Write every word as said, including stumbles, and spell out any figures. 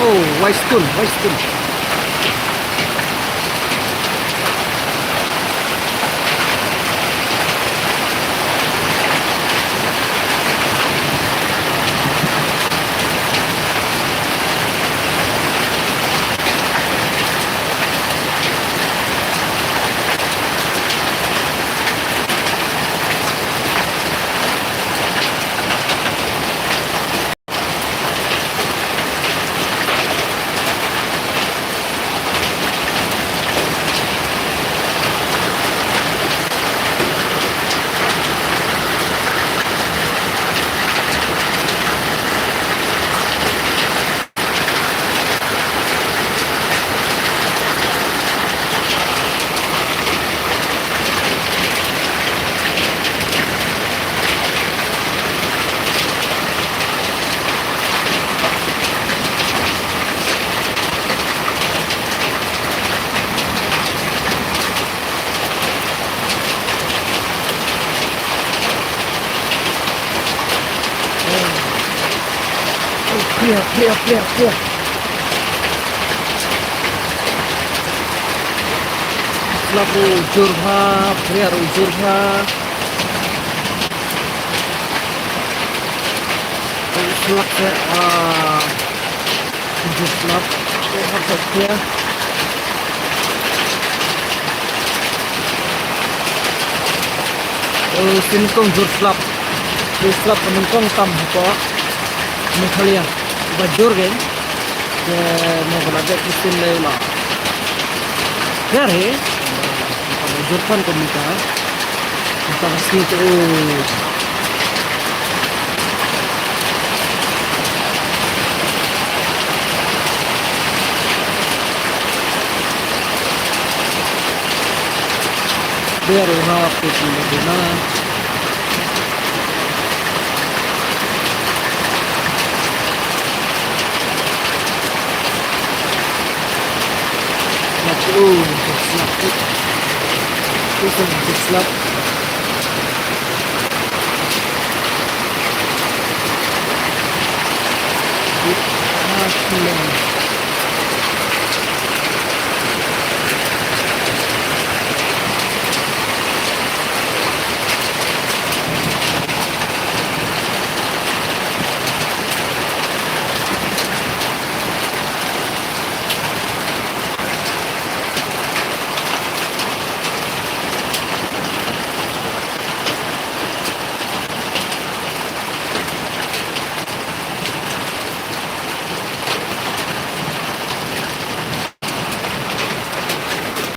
Oh, Wai Stone, Wai Stone. Clear, clear, clear, clear. Slap u jur bha, clear u jur bha. Slap se, ah, jur slap. Slap se clear. Eh, sien kong jur slap. Jur slap nyngkong tam hapoh Meghalaya. Ba jur ke. Ke mo ba la dep sien lei la. Yar he. Ba jur pan ko mita. Mita ka sien ko. Biar orang apa pun dia nak. Nak, oh, nak, nak. Itu nak.